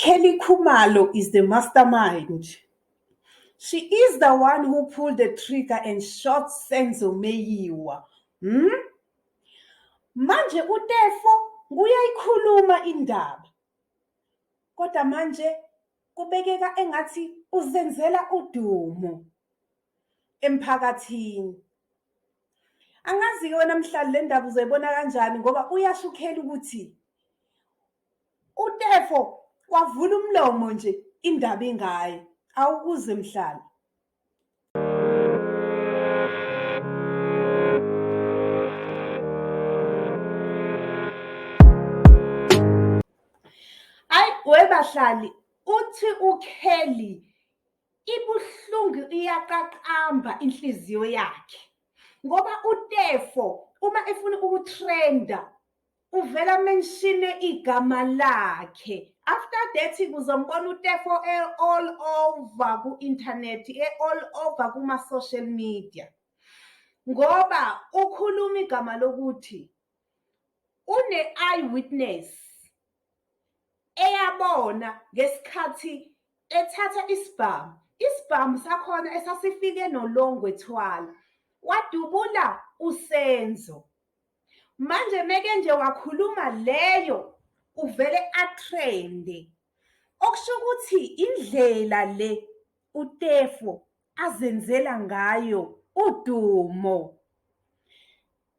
UKelly Khumalo is the mastermind. She is the one who pulled the trigger and shot Senzo Meyiwa. Manje uTefo uyayikhuluma indaba. Kodwa manje kubekeka engathi uzenzela udumo emphakathini. Angazi-ke wena mhlali le ndaba uzoyibona kanjani ngoba uyasho uKelly ukuthi uTefo wavula umlomo nje indaba ingaye. Awukuze mhlali. Ayi webahlali uthi uKelly ibuhlungu iyaqaqamba inhliziyo yakhe ngoba uTefo uma efuna ukutrenda uvela menshine igama lakhe. After that kuzombona uTefo e-all over ku-internet, e-all over kuma-social media ngoba ukhuluma igama lokuthi une-eye witness eyabona ngesikhathi ethatha isibhamu, isibhamu sakhona esasifike noLongwe Twala, wadubula uSenzo. Manje meke nje wakhuluma leyo uvele atrende. Okusho ukuthi indlela le uTefo azenzela ngayo udumo.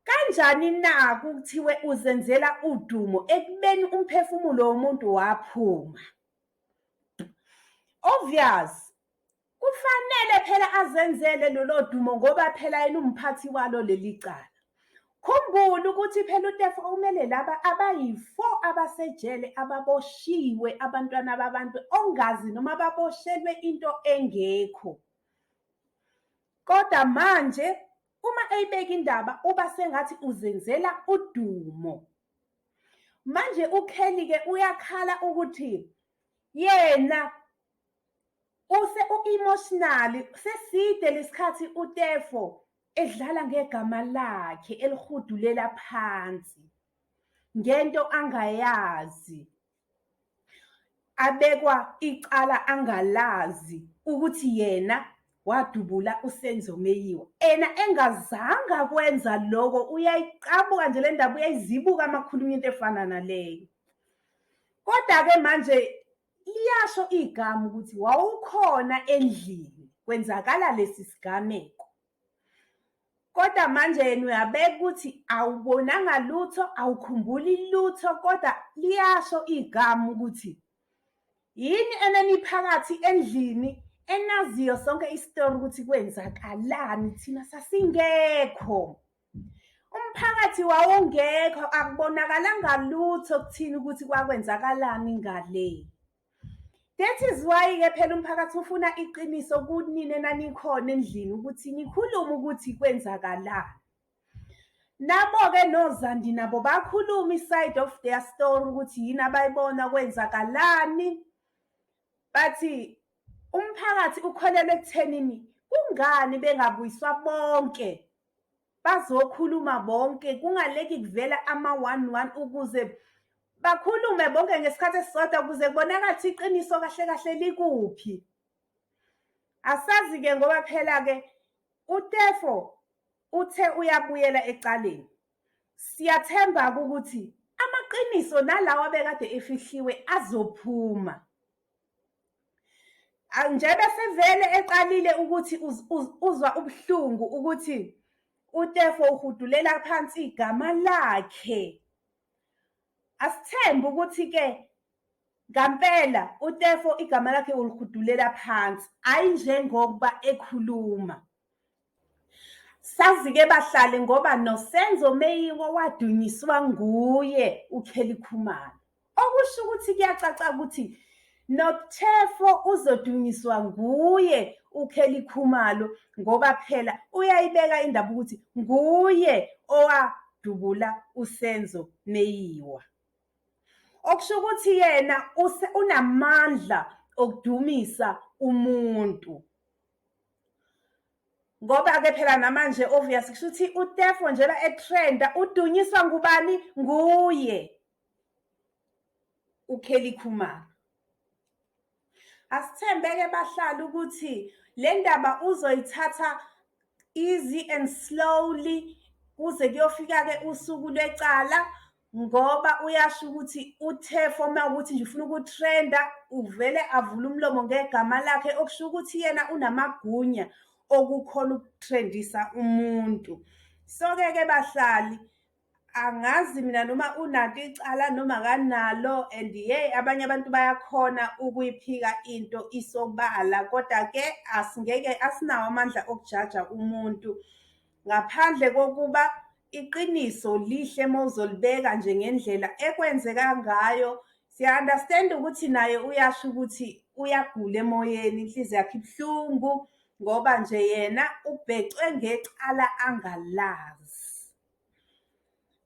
Kanjani na kuthiwe uzenzela udumo ekubeni umphefumulo womuntu waphuma? Obvious kufanele phela azenzele lolo dumo ngoba phela yena umphathi walo leli cala. Khumbula ukuthi phela uTefo umele laba abayi-4 abasejele ababoshiwe abantwana babantu ongazi noma baboshelwe into engekho. Kodwa manje uma eyibeka indaba uba sengathi uzenzela udumo. Manje uKelly-ke uyakhala ukuthi yena use u-emotional seside lesikhathi uTefo edlala ngegama lakhe elihudulela phansi ngento angayazi, abekwa icala angalazi ukuthi yena wadubula uSenzo Meyiwa. Ena engazanga kwenza lokho, uyayiqabuka nje le ndaba, uyayizibuka uma kukhulunywa into efana naleyo. Kodwa-ke manje liyasho igama ukuthi wawukhona endlini kwenzakala lesi sigameko. Kodwa manje yena uyabeka ukuthi awubonanga lutho, awukhumbuli lutho, kodwa liyasho igama ukuthi yini eneniphakathi endlini enaziyo sonke isitori ukuthi kwenzakalani, thina sasingekho. Umphakathi wawungekho, akubonakalanga lutho kuthina ukuthi kwakwenzakalani ngale. That is why-ke phela umphakathi ufuna iqiniso kunina enanikhona endlini ukuthi nikhulume ukuthi kwenzakalani. Nabo-ke noZandi nabo bakhuluma i-side of their story ukuthi yini abayibona kwenzakalani. Bathi umphakathi ukholelwa ekuthenini kungani bengabuyiswa bonke bazokhuluma bonke kungaleki kuvela ama-one-one ukuze bakhulume bonke ngesikhathi esisodwa ukuze kubonakale ukuthi iqiniso kahle kahle likuphi. Asazi-ke ngoba phela-ke uTefo uthe uyabuyela ecaleni. Siyathemba-ke ukuthi amaqiniso nalawa abekade efihliwe azophuma. Njebe sevele eqalile ukuthi uzwa ubuhlungu ukuthi uTefo uhudulela phansi igama lakhe. Asithembe ukuthi-ke ngampela uTefo igama lakhe ulihudulela phansi, hhayi njengokuba ekhuluma. Sazi-ke bahlali ngoba noSenzo Meyiwa wadunyiswa nguye uKelly Khumalo. Okusho ukuthi kuyacaca ukuthi noTefo uzodunyiswa nguye uKelly Khumalo ngoba phela uyayibeka indaba ukuthi nguye owadubula uSenzo Meyiwa. Okusho ukuthi yena unamandla okudumisa umuntu. Ngoba-ke phela namanje obvious kusho ukuthi uTefo njengoba etrenda udunyiswa ngubani? Nguye uKelly Khumalo. Asithembe-ke bahlali ukuthi le ndaba uzoyithatha easy and slowly kuze kuyofika-ke usuku lwecala, ngoba uyasho ukuthi uThefo uma kuwukuthi nje ufuna uku-trend-a uvele avule umlomo ngegama lakhe, okusho ukuthi yena unamagunya okukhona uku-trend-isa umuntu. So-ke ke bahlali, angazi mina noma unalo icala noma akanalo and yeyi abanye abantu bayakhona ukuyiphika into isobala, kodwa-ke asingeke asinawo amandla okujaja umuntu ngaphandle kokuba iqiniso lihle uma uzolibeka nje ngendlela ekwenzeka ngayo. Siya-understand-a ukuthi naye uyasho ukuthi uyagula emoyeni, inhliziyo yakhe ibuhlungu ngoba nje yena ubhecwe ngecala angalazi.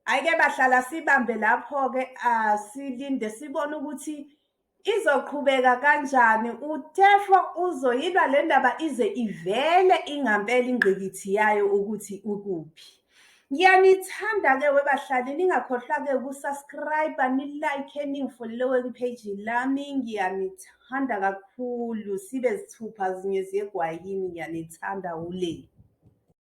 Hhayi-ke bahlala sibambe lapho-ke asilinde sibone ukuthi izoqhubeka kanjani. UThefo uzoyilwa le ndaba ize ivele ingampela ingqikithi yayo ukuthi ukuphi. Ngiyanithanda-ke webahlali, ningakhohlwa-ke uku-subscribe, ni-like, ningi-follow-e kwi-page lami. Ngiyanithanda kakhulu, sibe zithupha zinye ziye egwayini. Ngiyanithanda wule.